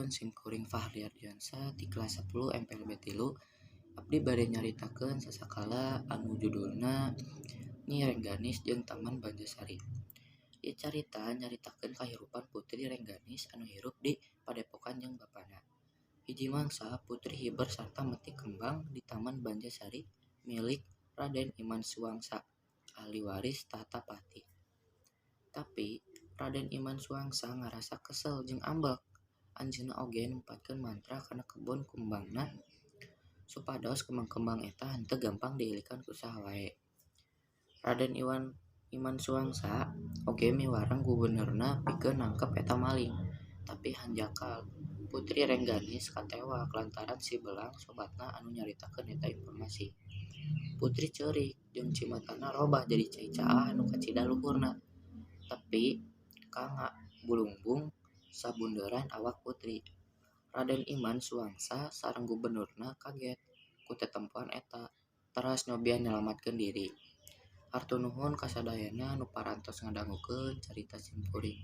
Tepangkeun sim kuring Fahri Ardiansyah ti kelas 10 MPLB 3. Abdi bade nyaritakeun sasakala anu judulna Nyi Rengganis jeung Taman Banjasari. Ieu carita nyaritakeun kahirupan Putri Rengganis anu hirup di padepokan jeung bapana. Hiji mangsa Putri hiber sarta metik kembang di Taman Banjasari milik Raden Iman Suwangsa, ahli waris tahta Pati. Tapi Raden Iman Suwangsa ngarasa kesel jeung ambek. Anjeunna oge nempatkeun mantra kana kebon kembangna supados kembang-kembang eta henteu gampang diilikan ku saha wae. Raden Iman Suwangsa oge miwarang gubernurna pikeun nangkep eta maling, tapi hanjakal. Putri Rengganis katewak lantaran si Belang sobatna anu nyaritakeun eta informasi. Putri ceurik jeung cimatana robah jadi cai caah anu kacida luhurna tepi ka ngabulungbung sabundeuran awak Putri. Raden Iman Suwangsa sareng gubernurna kaget ku tetempoan eta, teras nyobian nyalametkeun diri. Hatur nuhun ka sadayana nu parantos ngadangukeun carita simkuring.